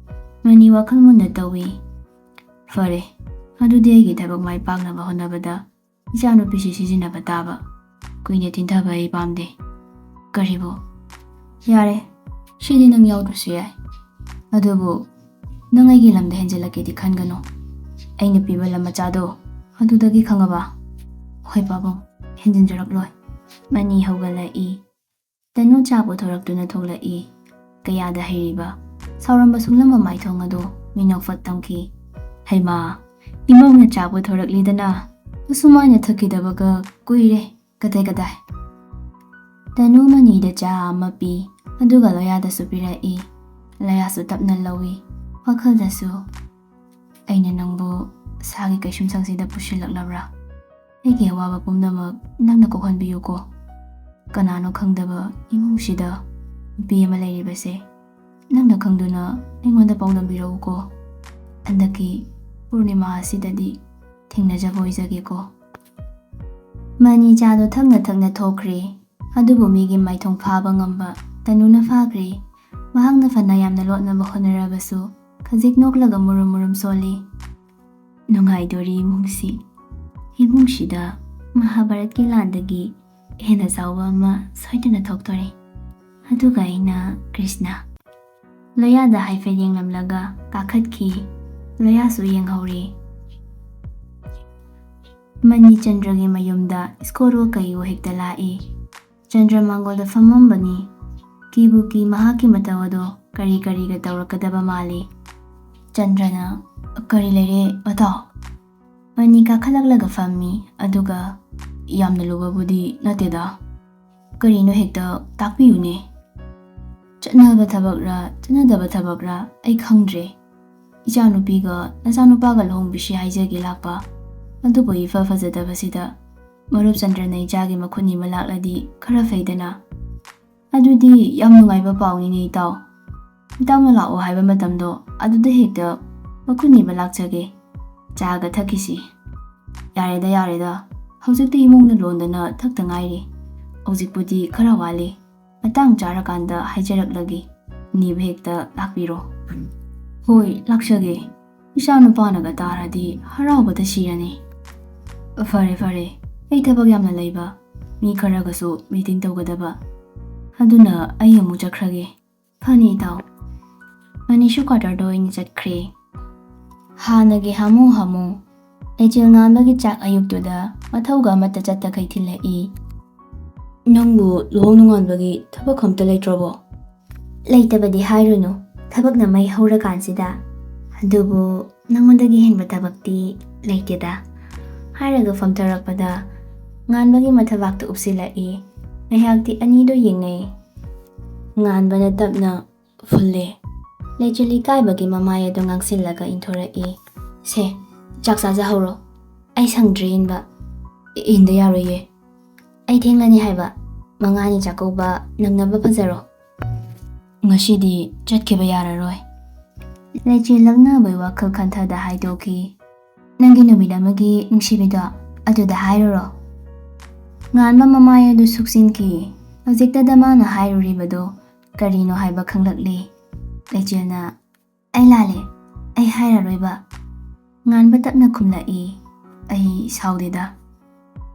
ꯃꯅꯤ ꯋꯥꯈꯜ ꯃꯨꯟꯅ ꯇꯧꯏ꯫ "ꯐꯔꯦ, ꯑꯗꯨꯗꯤ ꯑꯩꯒꯤ ꯊꯕꯛ ꯃꯥꯏ ꯄꯥꯛꯅꯕ ꯍꯣꯠꯅꯕꯗ ꯏꯆꯥꯅꯨꯄꯤꯁꯤ ꯁꯤꯖꯤꯟꯅꯕ ꯇꯥꯕ꯫ ꯀꯨꯏꯅ ꯊꯤꯟꯊꯕ ꯑꯩ ꯄꯥꯝꯗꯦ꯫" "ꯀꯔꯤꯕꯨ?" "ꯌꯥꯔꯦ, ꯁꯤꯗꯤ ꯅꯪ ꯌꯥꯎꯗ꯭ꯔꯁꯨ ꯌꯥꯏ꯫ ꯑꯗꯨꯕꯨ ꯅꯪ ꯑꯩꯒꯤ ꯂꯝꯗ ꯍꯦꯟꯖꯜꯂꯛꯀꯦꯗꯤ ꯈꯟꯒꯅꯨ꯫ ꯑꯩꯅ ꯄꯤꯕ ꯂꯝ ꯃꯆꯥꯗꯣ, ꯑꯗꯨꯗꯒꯤ, ꯈꯪꯉꯕ?" "ꯍꯣꯏ ꯄꯥꯕꯨꯡ, ꯍꯦꯟꯖꯤꯟꯖꯔꯛꯂꯣꯏ꯫" ꯃꯅꯤ ꯍꯧꯒꯠꯂꯛꯏ꯫ ꯇꯅꯨ ꯆꯥ ꯄꯨꯊꯣꯔꯛꯇꯨꯅ ꯊꯣꯛꯂꯛꯏ꯫ ꯀꯌꯥꯗ ꯍꯩꯔꯤꯕ ꯁꯥꯎꯔꯝꯕ ꯁꯨꯡꯂꯝꯕ ꯃꯥꯏꯊꯣꯡ ꯑꯗꯨ ꯃꯤꯅꯣꯛ ꯐꯠ ꯇꯝꯈꯤ꯫ "ꯍꯩꯃꯥ, ꯏꯃꯧꯅ ꯆꯥ ꯄꯨꯊꯣꯔꯛꯂꯤꯗꯅ꯫ ꯑꯁꯨꯃꯥꯏꯅ ꯊꯛꯈꯤꯗꯕꯒ ꯀꯨꯏꯔꯦ꯫ ꯀꯗꯥꯏ ꯀꯗꯥꯏ?" ꯇꯅꯨ ꯃꯅꯤꯗ ꯆꯥ ꯑꯃ ꯄꯤ, ꯑꯗꯨꯒ ꯂꯣꯌꯥꯗꯁꯨ ꯄꯤꯔꯛꯏ꯫ ꯂꯣꯌꯥꯁꯨ ꯇꯞꯅ ꯂꯧꯏ꯫ ꯋꯥꯈꯜꯗꯁꯨ, "ꯑꯩꯅ ꯅꯪꯕꯨ ꯁꯥꯒꯤ ꯀꯩꯁꯨꯝꯁꯪꯁꯤꯗ ꯄꯨꯁꯤꯜꯂꯛꯂꯕ꯭ꯔꯥ? ꯑꯩꯒꯤ ꯑꯋꯥꯕ ꯄꯨꯝꯅꯃꯛ ꯅꯪꯅ ꯀꯣꯛꯍꯟꯕꯤꯌꯨꯀꯣ꯫ ꯀꯅꯥꯅꯣ ꯈꯪꯗꯕ ꯏꯃꯨꯡꯁꯤꯗ ꯅꯨꯄꯤ ꯑꯃ ꯂꯩꯔꯤꯕꯁꯦ ꯅꯪꯅ ꯈꯪꯗꯨꯅ ꯑꯩꯉꯣꯟꯗ ꯄꯥꯎꯗꯝꯕꯤꯔꯛꯎꯀꯣ꯫ ꯍꯟꯗꯛꯀꯤ ꯄꯨꯔꯅꯤꯃꯥ ꯑꯁꯤꯗꯗꯤ ꯊꯦꯡꯅꯖꯕ ꯑꯣꯏꯖꯒꯦꯀꯣ꯫" ꯃꯅꯤ ꯆꯥꯗꯣ ꯊꯛꯅ ꯊꯛꯅ ꯊꯣꯛꯈ꯭ꯔꯦ꯫ ꯑꯗꯨꯕꯨ ꯃꯤꯒꯤ ꯃꯥꯏꯊꯣꯡ ꯐꯥꯕ ꯉꯝꯕ ꯇꯅꯨꯅ ꯐꯥꯈ꯭ꯔꯦ꯫ ꯃꯍꯥꯛꯅ ꯐꯅ ꯌꯥꯝꯅ ꯂꯣꯠꯅꯕ ꯍꯣꯠꯅꯔꯕꯁꯨ ꯈꯖꯤꯛ ꯅꯣꯛꯂꯒ ꯃꯨꯔꯨꯝ ꯃꯨꯔꯨꯝ ꯁꯣꯜꯂꯤ꯫ "ꯅꯨꯡꯉꯥꯏꯗꯣꯔꯤ ꯏꯃꯨꯡꯁꯤ꯫ ꯏꯃꯨꯡꯁꯤꯗ ꯃꯍꯥꯚꯥꯔꯠꯀꯤ ꯂꯥꯟꯗꯒꯤ ꯍꯦꯟꯅ ꯆꯥꯎꯕ ꯑꯃ ꯁꯣꯏꯗꯅ ꯊꯣꯛꯇꯣꯔꯦ꯫ ꯑꯗꯨꯒ ꯑꯩꯅ ꯀ꯭ꯔꯤꯁꯅ꯫" ꯂꯣꯌꯥꯗ ꯍꯥꯏꯐꯦꯠ ꯌꯦꯡꯂꯝꯂꯒ ꯀꯥꯈꯠꯈꯤ꯫ ꯂꯣꯌꯥꯁꯨ ꯌꯦꯡꯍꯧꯔꯤ꯫ ꯃꯅꯤꯆꯟꯗ꯭ꯔꯒꯤ ꯃꯌꯨꯝꯗ ꯁ꯭ꯀꯣꯠꯋꯣ ꯀꯩꯋꯣ ꯍꯦꯛꯇ ꯂꯥꯛꯏ꯫ ꯆꯟꯗ꯭ꯔ ꯃꯥꯡꯒꯣꯜꯗ ꯐꯝꯃꯝꯕꯅꯤ꯫ ꯀꯤꯕꯨ ꯀꯤ ꯃꯍꯥꯛꯀꯤ ꯃꯇꯧ ꯑꯗꯣ ꯀꯔꯤ ꯀꯔꯤꯒ ꯇꯧꯔꯛꯀꯗꯕ ꯃꯥꯜꯂꯤ꯫ ꯆꯟꯗ꯭ꯔꯅ, "ꯀꯔꯤ ꯂꯩꯔꯦ ꯃꯇꯥꯎ?" ꯃꯅꯤ ꯀꯥꯈꯠꯂꯛꯂꯒ ꯐꯝꯃꯤ, ꯑꯗꯨꯒ, "ꯌꯥꯝꯅ ꯂꯨꯕꯕꯨꯗꯤ ꯅꯠꯇꯦꯗ꯫ ꯀꯔꯤꯅꯣ ꯍꯦꯛꯇ ꯇꯥꯛꯄꯤꯌꯨꯅꯦ꯫ ꯆꯠꯅꯕ ꯊꯕꯛꯔ ꯆꯠꯅꯗꯕ ꯊꯕꯛꯔ ꯑꯩ ꯈꯪꯗ꯭ꯔꯦ꯫ ꯏꯆꯥꯅꯨꯄꯤꯒ ꯅꯆꯥꯅꯨꯄꯥꯒ ꯂꯨꯍꯣꯡꯕꯤꯁꯤ ꯍꯥꯏꯖꯒꯦ ꯂꯥꯛꯄ꯫ ꯑꯗꯨꯕꯨ ꯏꯐ ꯐꯖꯗꯕꯁꯤꯗ ꯃꯔꯨꯞ ꯆꯟꯗ꯭ꯔꯅ ꯏꯆꯥꯒꯤ ꯃꯈꯨꯠ ꯅꯤꯕ ꯂꯥꯛꯂꯗꯤ ꯈꯔ ꯐꯩꯗꯅ?" "ꯑꯗꯨꯗꯤ ꯌꯥꯝ ꯅꯨꯡꯉꯥꯏꯕ ꯄꯥꯎꯅꯤꯅꯦ ꯏꯇꯥꯎ꯫ ꯏꯇꯥꯎꯅ ꯂꯥꯛꯑꯣ ꯍꯥꯏꯕ ꯃꯇꯝꯗꯣ ꯑꯗꯨꯗ ꯍꯦꯛꯇ ꯃꯈꯨꯠ ꯅꯤꯕ ꯂꯥꯛꯆꯒꯦ꯫ ꯆꯥꯒ ꯊꯛꯈꯤꯁꯤ꯫" "ꯌꯥꯔꯦꯗ, ꯌꯥꯔꯦꯗ꯫ ꯍꯧꯖꯤꯛꯇꯤ ꯏꯃꯨꯡꯅ ꯂꯣꯟꯗꯅ ꯊꯛꯇ ꯉꯥꯏꯔꯤ꯫ ꯍꯧꯖꯤꯛꯄꯨꯗꯤ ꯈꯔ ꯋꯥꯠꯂꯤ꯫ ꯃꯇꯥꯡ ꯆꯥꯔꯀꯥꯟꯗ ꯍꯥꯏꯖꯔꯛꯂꯒꯦ꯫ ꯅꯤꯕ ꯍꯦꯛꯇ ꯂꯥꯛꯄꯤꯔꯣ꯫" "ꯍꯣꯏ, ꯂꯥꯛꯆꯒꯦ꯫ ꯏꯆꯥ ꯅꯨꯄꯥꯅꯒ ꯇꯥꯔꯗꯤ ꯍꯔꯥꯎꯕꯗ ꯁꯤꯔꯅꯤ꯫" "ꯐꯔꯦ, ꯐꯔꯦ꯫ ꯑꯩ ꯊꯕꯛ ꯌꯥꯝꯅ ꯂꯩꯕ, ꯃꯤ ꯈꯔꯒꯁꯨ ꯃꯤꯇꯤꯡ ꯇꯧꯒꯗꯕ꯫ ꯑꯗꯨꯅ ꯑꯩ ꯑꯃꯨꯛ ꯆꯠꯈ꯭ꯔꯒꯦ꯫" "ꯐꯅꯤ ꯏꯇꯥꯎ꯫" ꯃꯅꯤꯁꯨ ꯀ꯭ꯋꯥꯇꯔꯗ ꯑꯣꯏꯅ ꯆꯠꯈ꯭ꯔꯦ꯫ ꯍꯥꯟꯅꯒꯤ ꯍꯥꯃꯨ ꯍꯥꯃꯨ꯫ ꯂꯩꯆꯤꯜ ꯉꯥꯟꯕꯒꯤ ꯆꯥꯛ ꯑꯌꯨꯛꯇꯨꯗ ꯃꯊꯧꯒ ꯑꯃꯠꯇ ꯆꯠꯇꯈꯩ ꯊꯤꯜꯂꯛꯏ꯫ "ꯅꯪꯕꯨ ꯂꯨꯍꯣꯡ ꯅꯣꯡꯉꯥꯟꯕꯒꯤ ꯊꯕꯛ ꯑꯝꯇ ꯂꯩꯇ꯭ꯔꯕꯣ?" "ꯂꯩꯇꯕꯗꯤ ꯍꯥꯏꯔꯨꯅꯨ, ꯊꯕꯛꯅ ꯃꯩ ꯍꯧꯔꯀꯥꯟꯁꯤꯗ꯫ ꯑꯗꯨꯕꯨ ꯅꯪꯉꯣꯟꯗꯒꯤ ꯍꯦꯟꯕ ꯊꯕꯛꯇꯤ ꯂꯩꯇꯦꯗ꯫" ꯍꯥꯏꯔꯒ ꯐꯝꯊꯔꯛꯄꯗ ꯉꯥꯟꯕꯒꯤ ꯃꯊꯕꯥꯛꯇ ꯎꯞꯁꯤꯜꯂꯛꯏ꯫ ꯉꯥꯏꯍꯥꯛꯇꯤ ꯑꯅꯤꯗꯣ ꯌꯦꯡꯅꯩ꯫ ꯉꯥꯟꯕꯅ ꯇꯞꯅ ꯐꯨꯜꯂꯦ꯫ ꯂꯩꯆꯤꯜ ꯏꯀꯥꯏꯕꯒꯤ ꯃꯃꯥꯏ ꯑꯗꯨ ꯉꯥꯡꯁꯤꯜꯂꯒ ꯏꯟꯊꯣꯔꯛꯏ꯫ "ꯁꯦ, ꯆꯥꯛ ꯆꯥꯖꯍꯧꯔꯣ꯫ ꯑꯩ ꯁꯪꯗ꯭ꯔꯤ ꯏꯟꯕ꯫" "ꯏꯟꯗ ꯌꯥꯔꯣꯏꯌꯦ꯫ ꯑꯩ ꯊꯦꯡꯂꯅꯤ ꯍꯥꯏꯕ꯫ ꯃꯉꯥꯅꯤ ꯆꯥꯛꯀꯧꯕ ꯅꯪꯅꯕ ꯐꯖꯔꯣ꯫" "ꯉꯁꯤꯗꯤ ꯆꯠꯈꯤꯕ ꯌꯥꯔꯔꯣꯏ꯫" ꯂꯩꯆꯤꯜ ꯂꯛꯅꯕꯩ ꯋꯥꯈꯜ ꯈꯟꯊꯗ ꯍꯥꯏꯗꯣꯛꯈꯤ꯫ "ꯅꯪꯒꯤ ꯅꯨꯃꯤꯠ ꯑꯃꯒꯤ ꯅꯨꯡꯁꯤꯕꯤꯗꯣ ꯑꯗꯨꯗ ꯍꯥꯏꯔꯨꯔꯣ꯫" ꯉꯥꯟꯕ ꯃꯃꯥꯏ ꯑꯗꯨ ꯁꯨꯛꯆꯤꯟꯈꯤ꯫ ꯍꯧꯖꯤꯛꯇꯗ ꯃꯥꯅ ꯍꯥꯏꯔꯨꯔꯤꯕꯗꯣ ꯀꯔꯤꯅꯣ ꯍꯥꯏꯕ ꯈꯪꯂꯛꯂꯦ꯫ ꯂꯩꯆꯤꯜꯅ, "ꯑꯩ ꯂꯥꯜꯂꯦ, ꯑꯩ ꯍꯥꯏꯔꯔꯣꯏꯕ꯫" ꯉꯥꯟꯕ ꯇꯞꯅ ꯈꯨꯝꯂꯛꯏ, "ꯑꯩ ꯁꯥꯎꯗꯦꯗ꯫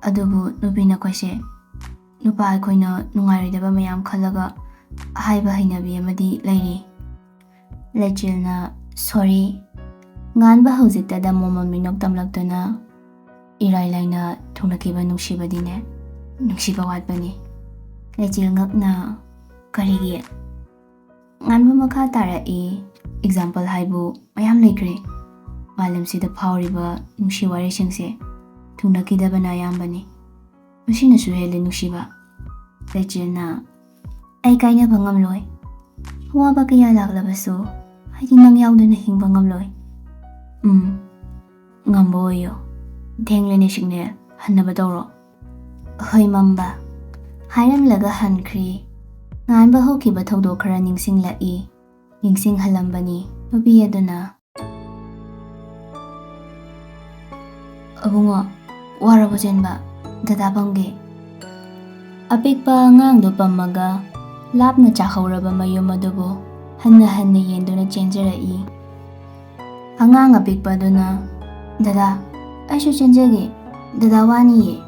ꯑꯗꯨꯕꯨ ꯅꯨꯄꯤ ꯅꯈꯣꯏꯁꯦ, ꯅꯨꯄꯥ ꯑꯩꯈꯣꯏꯅ ꯅꯨꯡꯉꯥꯏꯔꯣꯏꯗꯕ ꯃꯌꯥꯝ ꯈꯜꯂꯒ ꯍꯥꯏꯕ ꯍꯩꯅꯕꯤ ꯑꯃꯗꯤ ꯂꯩꯔꯤ꯫" ꯂꯩꯆꯤꯜꯅ, "ꯁꯣꯔꯤ꯫" ꯉꯥꯟꯕ ꯍꯧꯖꯤꯛꯇꯗ ꯃꯣꯃꯣꯟ ꯃꯤꯅꯣꯛ ꯇꯝꯂꯛꯇꯨꯅ, "ꯏꯔꯥꯏ ꯂꯥꯏꯅ ꯊꯨꯡꯂꯈꯤꯕ ꯅꯨꯡꯁꯤꯕꯗꯤꯅꯦ, ꯅꯨꯡꯁꯤꯕ ꯋꯥꯠꯄꯅꯤ꯫ ꯂꯩꯆꯤꯜ ꯉꯛꯅ ꯀꯔꯤꯒꯤ ꯉꯥꯟꯕ ꯃꯈꯥ ꯇꯥꯔꯛꯏ꯫ Example ꯍꯥꯏꯕꯨ ꯃꯌꯥꯝ ꯂꯩꯈ꯭ꯔꯦ꯫ ꯃꯥꯂꯦꯝꯁꯤꯗ ꯐꯥꯎꯔꯤꯕ ꯅꯨꯡꯁꯤ ꯋꯥꯔꯤꯁꯤꯡꯁꯦ ꯊꯨꯡꯂꯈꯤꯗꯕꯅ ꯑꯌꯥꯝꯕꯅꯤ꯫ ꯃꯁꯤꯅꯁꯨ ꯍꯦꯜꯂꯤ ꯅꯨꯡꯁꯤꯕ꯫ ꯂꯩꯆꯤꯜꯅ, "ꯑꯩ ꯀꯥꯏꯅꯕ ꯉꯝꯂꯣꯏ꯫ ꯑꯋꯥꯕ ꯀꯌꯥ ꯂꯥꯛꯂꯕꯁꯨ ꯑꯩꯗꯤ ꯅꯪ ꯌꯥꯎꯗꯅ ꯍꯤꯡꯕ ꯉꯝꯂꯣꯏ꯫" ꯎꯝ, ꯉꯝꯕ ꯑꯣꯏꯌꯣ꯫ ꯊꯦꯡꯂꯅꯤ ꯁꯤꯒꯅꯦꯜ, ꯍꯟꯅꯕ ꯇꯧꯔꯣ꯫ ꯍꯣꯏ ꯃꯝꯕ꯫ ꯍꯥꯏꯔꯝꯂꯒ ꯍꯟꯈ꯭ꯔꯤ꯫ ꯉꯥꯟꯕ ꯍꯧꯈꯤꯕ ꯊꯧꯗꯣꯛ ꯈꯔ ꯅꯤꯡꯁꯤꯡꯂꯛꯏ꯫ ꯅꯤꯡꯁꯤꯡꯍꯜꯂꯝꯕꯅꯤ ꯅꯨꯄꯤ ꯑꯗꯨꯅ꯫ "ꯑꯕꯨꯡꯉꯣ, ꯋꯥꯔꯕ ꯆꯦꯟꯕ? ꯗꯗꯥ ꯄꯝꯒꯦ꯫" ꯑꯄꯤꯛꯄ ꯑꯉꯥꯡꯗꯨ ꯄꯝꯃꯒ ꯂꯥꯞꯅ ꯆꯥꯍꯧꯔꯕ ꯃꯌꯨꯝ ꯑꯗꯨꯕꯨ ꯍꯟꯅ ꯍꯟꯅ ꯌꯦꯡꯗꯨꯅ ꯆꯦꯟꯖꯔꯛꯏ꯫ ꯑꯉꯥꯡ ꯑꯄꯤꯛꯄ ꯑꯗꯨꯅ, "ꯗꯗꯥ, ꯑꯩꯁꯨ ꯆꯦꯟꯖꯒꯦ꯫ ꯗꯗꯥ ꯋꯥꯅꯤꯌꯦ꯫"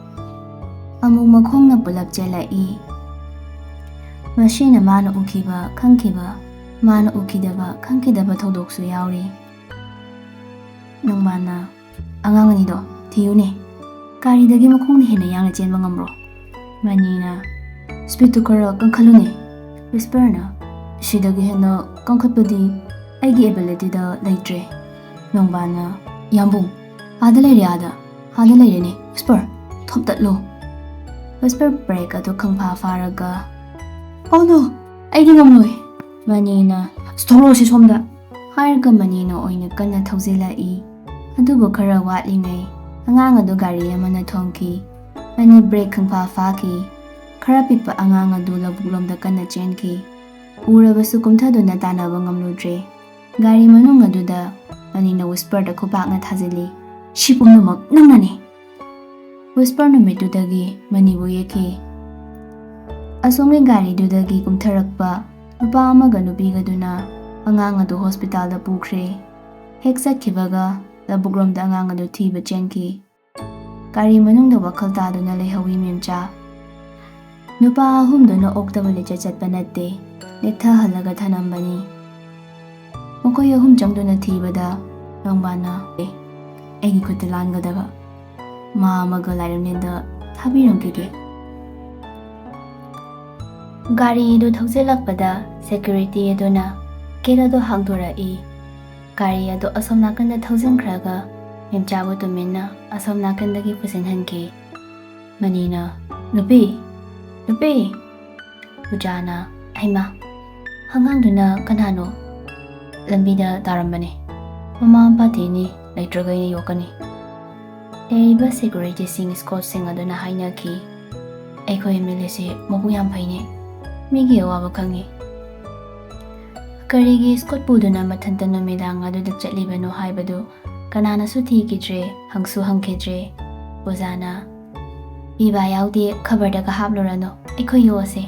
ꯑꯃꯨꯛ ꯃꯈꯣꯡꯅ ꯄꯨꯂꯞ ꯆꯦꯜꯂꯛꯏ꯫ ꯃꯁꯤꯅ ꯃꯥꯅ ꯎꯈꯤꯕ, ꯈꯪꯈꯤꯕ, ꯃꯥꯅ ꯎꯈꯤꯗꯕ, ꯈꯪꯈꯤꯗꯕ ꯊꯧꯗꯣꯛꯁꯨ ꯌꯥꯎꯔꯤ꯫ ꯅꯣꯡꯕꯥꯟꯅ, "ꯑꯉꯥꯡ ꯑꯅꯤꯗꯣ ꯊꯤꯌꯨꯅꯦ꯫ ꯒꯥꯔꯤꯗꯒꯤ ꯃꯈꯣꯡꯅ ꯍꯦꯟꯅ ꯌꯥꯡꯅ ꯆꯦꯟꯕ ꯉꯝꯕ꯭ꯔꯣ?" ꯃꯅꯤꯅ, "Speedꯇꯨ ꯈꯔ ꯀꯟꯈꯠꯂꯨꯅꯦ꯫" Whisperꯅ, "ꯁꯤꯗꯒꯤ ꯍꯦꯟꯅ ꯀꯟꯈꯠꯄꯗꯤ ꯑꯩꯒꯤ abilityꯗ ꯂꯩꯇ꯭ꯔꯦ꯫" ꯅꯣꯡꯕꯥꯟꯅ, "ꯌꯥꯝꯕꯨꯡ, ꯑꯥꯗ ꯂꯩꯔꯦ, ꯑꯥꯗ, ꯑꯥꯗ ꯂꯩꯔꯦꯅꯦ꯫ Whisper, ꯊꯣꯝꯇꯠꯂꯣ꯫" Whisper brake ꯑꯗꯨ ꯈꯪꯐꯥ ꯐꯥꯔꯒ, "Oh no, ꯑꯩꯗꯤ ꯉꯝꯂꯣꯏ꯫" ꯃꯅꯤꯅ, "ꯊꯧꯔꯛꯑꯣꯁꯤ ꯁꯣꯝꯗ꯫" ꯍꯥꯏꯔꯒ ꯃꯅꯤꯅ ꯑꯣꯏꯅ ꯀꯟꯅ ꯊꯧꯖꯤꯜꯂꯛꯏ꯫ ꯑꯗꯨꯕꯨ ꯈꯔ ꯋꯥꯠꯂꯤꯉꯩ ꯑꯉꯥꯡ ꯑꯗꯨ ꯒꯥꯔꯤ ꯑꯃꯅ ꯊꯣꯝꯈꯤ꯫ Money brake ꯈꯪꯐꯥ ꯐꯥꯈꯤ꯫ ꯈꯔ ꯄꯤꯛꯄ ꯑꯉꯥꯡ ꯑꯗꯨ ꯂꯧꯕꯨꯛꯂꯣꯝꯗ ꯀꯟꯅ ꯆꯦꯟꯈꯤ꯫ ꯎꯔꯕꯁꯨ ꯀꯨꯝꯊꯗꯨꯅ ꯇꯥꯟꯅꯕ ꯉꯝꯂꯨꯗ꯭ꯔꯦ꯫ ꯒꯥꯔꯤ ꯃꯅꯨꯡ ꯑꯗꯨꯗ ꯃꯅꯤꯅ Whisperꯗ ꯈꯨꯄꯥꯛꯅ ꯊꯥꯖꯤꯜꯂꯤ꯫ "ꯁꯤ ꯄꯨꯝꯅꯃꯛ ꯅꯪꯅꯅꯤ!" Whisper ꯅꯨꯃꯤꯠꯇꯨꯗꯒꯤ ꯃꯅꯤꯕꯨ ꯌꯦꯛꯈꯤ꯫ ꯑꯁꯣꯝꯒꯤ ꯒꯥꯔꯤꯗꯨꯗꯒꯤ ꯀꯨꯝꯊꯔꯛꯄ ꯅꯨꯄꯥ ꯑꯃꯒ ꯅꯨꯄꯤꯒꯗꯨꯅ ꯑꯉꯥꯡ ꯑꯗꯨ hospitalꯗ ꯄꯨꯈ꯭ꯔꯦ꯫ ꯍꯦꯛ ꯆꯠꯈꯤꯕꯒ ꯂꯧꯕꯨꯛꯂꯣꯝꯗ ꯑꯉꯥꯡ ꯑꯗꯨ ꯊꯤꯕ ꯆꯦꯟꯈꯤ꯫ ꯒꯥꯔꯤ ꯃꯅꯨꯡꯗ ꯋꯥꯈꯜ ꯇꯥꯗꯨꯅ ꯂꯩꯍꯧꯏ ꯃꯦꯝꯆꯥ꯫ ꯅꯨꯄꯥ ꯑꯍꯨꯝꯗꯨꯅ ꯑꯣꯛꯇꯕ ꯂꯤꯆꯠ ꯆꯠꯄ ꯅꯠꯇꯦ, ꯅꯦꯛꯊꯍꯜꯂꯒ ꯊꯅꯝꯕꯅꯤ꯫ ꯃꯈꯣꯏ ꯑꯍꯨꯝ ꯆꯪꯗꯨꯅ ꯊꯤꯕꯗ ꯅꯣꯡꯕꯥꯟꯅ, "ꯑꯦ, ꯑꯩꯒꯤ ꯈꯨꯠꯇ ꯂꯥꯟꯒꯗꯕ ꯃꯥ ꯑꯃꯒ ꯂꯥꯏꯔꯦꯝꯂꯦꯟꯗ ꯊꯥꯕꯤꯔꯝꯈꯤꯒꯦ꯫" ꯒꯥꯔꯤꯗꯨ ꯊꯧꯖꯤꯜꯂꯛꯄꯗ ꯁꯦꯀ꯭ꯌꯨꯔꯤꯇꯤ ꯑꯗꯨꯅ ꯒꯦꯠ ꯑꯗꯨ ꯍꯥꯡꯗꯣꯔꯛꯏ꯫ ꯒꯥꯔꯤ ꯑꯗꯨ ꯑꯁꯣꯝ ꯅꯥꯀꯟꯗ ꯊꯧꯖꯤꯟꯈ꯭ꯔꯒ ꯃꯦꯝꯆꯥꯕꯨ ꯇꯨꯃꯤꯟꯅ ꯑꯁꯣꯝ ꯅꯥꯀꯟꯗꯒꯤ ꯄꯨꯁꯤꯟꯍꯟꯈꯤ꯫ ꯃꯅꯤꯅ, "ꯅꯨꯄꯤ! ꯅꯨꯄꯤ!" ꯄꯨꯖꯥꯅ, "ꯍꯩꯃꯥ, ꯑꯉꯥꯡꯗꯨꯅ ꯀꯅꯥꯅꯣ? ꯂꯝꯕꯤꯗ ꯇꯥꯔꯝꯕꯅꯤ꯫ ꯃꯃꯥ ꯃꯄꯥ ꯊꯤꯅꯤ, ꯂꯩꯇ꯭ꯔꯒ ꯑꯩꯅ ꯌꯣꯛꯀꯅꯤ꯫" ꯂꯩꯔꯤꯕ ꯁꯦꯀ꯭ꯌꯨꯔꯤꯇꯤꯁꯤꯡ, ꯁ꯭ꯀꯣꯠꯁꯤꯡ ꯑꯗꯨꯅ ꯍꯥꯏꯅꯈꯤ, "ꯑꯩꯈꯣꯏ ꯑꯦꯝ ꯑꯦꯜ ꯑꯦꯁꯤ ꯃꯕꯨꯛ ꯌꯥꯝ ꯐꯩꯅꯦ꯫ ꯃꯤꯒꯤ ꯑꯋꯥꯕ ꯈꯪꯉꯤ꯫" ꯀꯔꯤꯒꯤ ꯁ꯭ꯀꯣꯠ ꯄꯨꯗꯨꯅ ꯃꯊꯟꯇ ꯅꯨꯃꯤꯗꯥꯡ ꯑꯗꯨꯗ ꯆꯠꯂꯤꯕꯅꯣ ꯍꯥꯏꯕꯗꯨ ꯀꯅꯥꯅꯁꯨ ꯊꯤꯈꯤꯗ꯭ꯔꯦ, ꯍꯪꯁꯨ ꯍꯪꯈꯤꯗ꯭ꯔꯦ꯫ ꯄꯨꯖꯥꯅ, "ꯏꯕꯥ ꯌꯥꯎꯗꯦ, ꯈꯕꯔꯗꯒ ꯍꯥꯞꯂꯨꯔꯅꯨ, ꯑꯩꯈꯣꯏ ꯌꯣꯛꯑꯁꯦ꯫"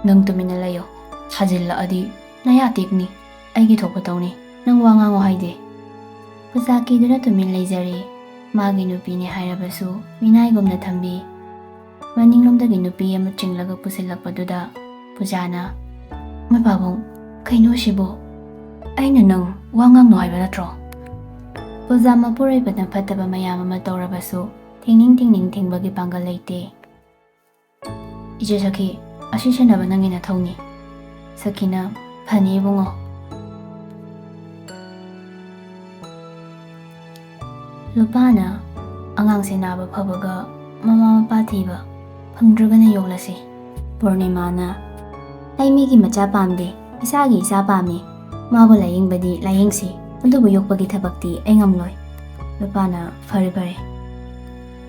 "ꯅꯪ ꯇꯨꯃꯤꯟꯅ ꯂꯩꯌꯣ, ꯊꯥꯖꯤꯜꯂꯛꯑꯗꯤ ꯅꯌꯥ ꯇꯦꯛꯅꯤ꯫ ꯑꯩꯒꯤ ꯊꯣꯛꯄ ꯇꯧꯅꯤ, ꯅꯪ ꯋꯥ ꯉꯥꯡꯉꯣ ꯍꯥꯏꯗꯦ꯫" ꯄꯨꯖꯥꯀꯤꯗꯨꯅ ꯇꯨꯃꯤꯟ ꯂꯩꯖꯔꯤ꯫ ꯃꯥꯒꯤ ꯅꯨꯄꯤꯅꯦ ꯍꯥꯏꯔꯕꯁꯨ ꯃꯤꯅꯥꯏꯒꯨꯝꯅ ꯊꯝꯕꯤ꯫ ꯃꯅꯤꯡꯂꯣꯝꯗꯒꯤ ꯅꯨꯄꯤ ꯑꯃ ꯆꯤꯡꯂꯒ ꯄꯨꯁꯤꯜꯂꯛꯄꯗꯨꯗ ꯄꯨꯖꯥꯅ, "ꯃꯣꯏ ꯄꯥꯕꯨꯡ, ꯀꯩꯅꯣ ꯁꯤꯕꯣ? ꯑꯩꯅ ꯅꯪ ꯋꯥ ꯉꯥꯡꯅꯨ ꯍꯥꯏꯕ ꯅꯠꯇ꯭ꯔꯣ?" ꯄꯨꯖꯥ ꯃꯄꯨꯔꯣꯏꯕꯅ ꯐꯠꯇꯕ ꯃꯌꯥꯝ ꯑꯃ ꯇꯧꯔꯕꯁꯨ ꯊꯤꯡꯅꯤꯡ ꯊꯤꯡꯅꯤꯡ ꯊꯤꯡꯕꯒꯤ ꯄꯥꯡꯒꯜ ꯂꯩꯇꯦ꯫ "ꯏꯆꯦ ꯁꯈꯤ, ꯑꯁꯤ ꯁꯦꯟꯅꯕ ꯅꯪꯒꯤ ꯅꯊꯧꯅꯤ꯫" ꯁꯈꯤꯅ, "ꯐꯅꯤ ꯏꯕꯨꯡꯉꯣ꯫" ꯂꯨꯄꯥꯅ, "ꯑꯉꯥꯡꯁꯦ ꯅꯥꯕ ꯐꯕꯒ ꯃꯃꯥ ꯃꯄꯥ ꯊꯤꯕ ꯐꯪꯗ꯭ꯔꯒꯅ ꯌꯣꯛꯂꯁꯤ꯫" ꯄꯨꯔꯅꯤꯃꯥꯅ, "ꯑꯩ ꯃꯤꯒꯤ ꯃꯆꯥ ꯄꯥꯝꯗꯦ, ꯏꯁꯥꯒꯤ ꯏꯆꯥ ꯄꯥꯝꯃꯤ꯫ ꯃꯥꯕꯨ ꯂꯥꯌꯦꯡꯕꯗꯤ ꯂꯥꯌꯦꯡꯁꯤ, ꯑꯗꯨꯕꯨ ꯌꯣꯛꯄꯒꯤ ꯊꯕꯛꯇꯤ ꯑꯩ ꯉꯝꯂꯣꯏ꯫" ꯂꯨꯄꯥꯅ, "ꯐꯔꯦ ꯐꯔꯦ꯫"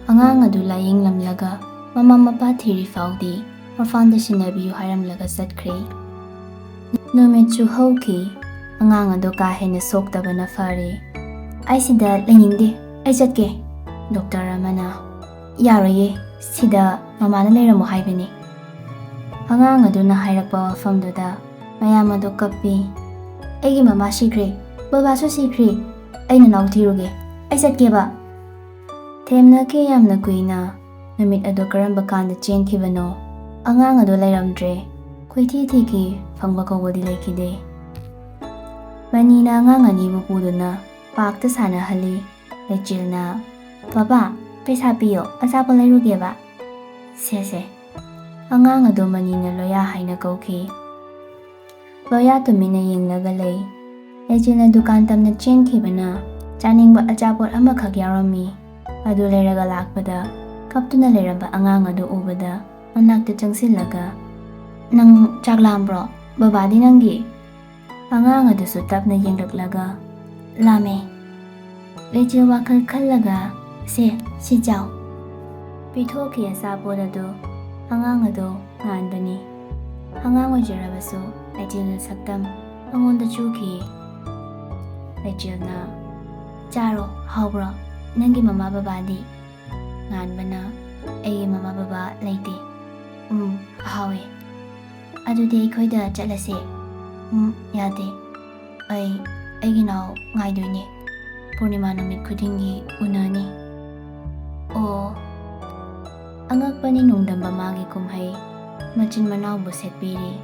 ꯑꯉꯥꯡ ꯑꯗꯨ ꯂꯥꯌꯦꯡꯂꯝꯂꯒ ꯃꯃꯥ ꯃꯄꯥ ꯊꯤꯔꯤ ꯐꯥꯎꯗꯤ ꯃꯐꯥꯟꯗ ꯁꯤꯟꯅꯕꯤꯌꯨ ꯍꯥꯏꯔꯝꯂꯒ ꯆꯠꯈ꯭ꯔꯦ꯫ ꯅꯨꯃꯤꯠꯁꯨ ꯍꯧꯈꯤ꯫ ꯑꯉꯥꯡ ꯑꯗꯨ ꯀꯥ ꯍꯦꯟꯅ ꯁꯣꯛꯇꯕꯅ ꯐꯔꯦ꯫ "ꯑꯩ ꯁꯤꯗ ꯂꯩꯅꯤꯡꯗꯦ, ꯑꯩ ꯆꯠꯀꯦ꯫" ꯗꯣꯛꯇꯔ ꯑꯃꯅ, "ꯌꯥꯔꯣꯏꯌꯦ, ꯁꯤꯗ ꯃꯃꯥꯅ ꯂꯩꯔꯝꯃꯣ ꯍꯥꯏꯕꯅꯤ꯫" ꯑꯉꯥꯡ ꯑꯗꯨꯅ ꯍꯥꯏꯔꯛꯄ ꯋꯥꯐꯝꯗꯨꯗ ꯃꯌꯥꯝ ꯑꯗꯨ ꯀꯞꯄꯤ꯫ "ꯑꯩꯒꯤ ꯃꯃꯥ ꯁꯤꯈ꯭ꯔꯦ, ꯕꯕꯥꯁꯨ ꯁꯤꯈ꯭ꯔꯦ, ꯑꯩ ꯅꯅꯥꯎ ꯊꯤꯔꯨꯒꯦ, ꯑꯩ ꯆꯠꯀꯦꯕ꯫" ꯊꯦꯝꯅꯈꯤ ꯌꯥꯝꯅ ꯀꯨꯏꯅ꯫ ꯅꯨꯃꯤꯠ ꯑꯗꯨ ꯀꯔꯝꯕ ꯀꯥꯟꯗ ꯆꯦꯟꯈꯤꯕꯅꯣ? ꯑꯉꯥꯡ ꯑꯗꯨ ꯂꯩꯔꯝꯗ꯭ꯔꯦ꯫ ꯀꯣꯏꯊꯤ ꯊꯤꯈꯤ, ꯐꯪꯕ ꯀꯧꯕꯗꯤ ꯂꯩꯈꯤꯗꯦ꯫ ꯃꯅꯤꯅ ꯑꯉꯥꯡ ꯑꯅꯤꯕꯨ ꯄꯨꯗꯨꯅ ꯄꯥꯔꯛꯇ ꯁꯥꯟꯅꯍꯜꯂꯤ꯫ ꯂꯩꯆꯤꯜꯅ, "ꯄꯥꯄꯥ, ꯄꯩꯁꯥ ꯄꯤꯌꯣ, ꯑꯆꯥꯄꯣꯠ ꯂꯩꯔꯨꯒꯦꯕ꯫" "ꯁꯦ ꯁꯦ꯫" ꯑꯉꯥꯡ ꯑꯗꯨ ꯃꯅꯤꯅ ꯂꯣꯌꯥ ꯍꯥꯏꯅ ꯀꯧꯈꯤ꯫ ꯂꯣꯌꯥ ꯇꯨꯃꯤꯟꯅ ꯌꯦꯡꯂꯒ ꯂꯩ꯫ ꯂꯩꯆꯤꯜꯅ ꯗꯨꯀꯥꯟ ꯇꯝꯅ ꯆꯦꯟꯈꯤꯕꯅ ꯆꯥꯅꯤꯡꯕ ꯑꯆꯥꯄꯣꯠ ꯑꯃꯈꯛ ꯌꯥꯎꯔꯝꯃꯤ꯫ ꯑꯗꯨ ꯂꯩꯔꯒ ꯂꯥꯛꯄꯗ ꯀꯞꯇꯨꯅ ꯂꯩꯔꯝꯕ ꯑꯉꯥꯡ ꯑꯗꯨ ꯎꯕꯗ ꯃꯅꯥꯛꯇ ꯆꯪꯁꯤꯜꯂꯒ, "ꯅꯪ ꯆꯥꯛ ꯂꯥꯝꯕ꯭ꯔꯣ? ꯕꯕꯥꯗꯤ ꯅꯪꯒꯤ?" ꯑꯉꯥꯡ ꯑꯗꯨꯁꯨ ꯇꯞꯅ ꯌꯦꯡꯂꯛꯂꯒ, "ꯂꯥꯝꯃꯦ꯫" ꯂꯩꯆꯤꯜ ꯋꯥꯈꯜ ꯈꯜꯂꯒ, "ꯁꯦ, ꯁꯤ ꯆꯥꯎ꯫" ꯄꯤꯊꯣꯛꯈꯤ ꯑꯆꯥꯄꯣꯠ ꯑꯗꯨ꯫ ꯑꯉꯥꯡ ꯑꯗꯨ ꯉꯥꯟꯕꯅꯤ꯫ ꯑꯉꯥꯡ ꯑꯣꯏꯖꯔꯕꯁꯨ ꯂꯩꯆꯤꯜꯅ ꯁꯛꯇꯝ ꯃꯉꯣꯟꯗ ꯆꯨꯈꯤ꯫ ꯂꯩꯆꯤꯜꯅ, "ꯆꯥꯔꯣ, ꯍꯥꯎꯕ꯭ꯔꯣ? ꯅꯪꯒꯤ ꯃꯃꯥ ꯕꯕꯥꯗꯤ?" ꯉꯥꯟꯕꯅ, "ꯑꯩꯒꯤ ꯃꯃꯥ ꯕꯕꯥ ꯂꯩꯇꯦ꯫" "ꯎꯝ, ꯍꯥꯎꯋꯦ꯫ ꯑꯗꯨꯗꯤ ꯑꯩꯈꯣꯏꯗ ꯆꯠꯂꯁꯦ꯫" "ꯎꯝ, ꯌꯥꯗꯦ꯫ ꯑꯩ ꯑꯩꯒꯤ ꯅꯥꯎ ꯉꯥꯏꯗꯣꯏꯅꯦ꯫ ꯄꯨꯔꯅꯤꯃꯥ ꯅꯨꯃꯤꯠ ꯈꯨꯗꯤꯡꯒꯤ ꯎꯅꯅꯤ꯫" ꯑꯣ꯫ ꯑꯉꯛꯄꯅꯤ ꯅꯣꯡꯗꯝꯕ ꯃꯥꯒꯤ ꯀꯨꯝꯍꯩ꯫ ꯃꯆꯤꯟ ꯃꯅꯥꯎꯕꯨ ꯁꯦꯠꯄꯤꯔꯤ꯫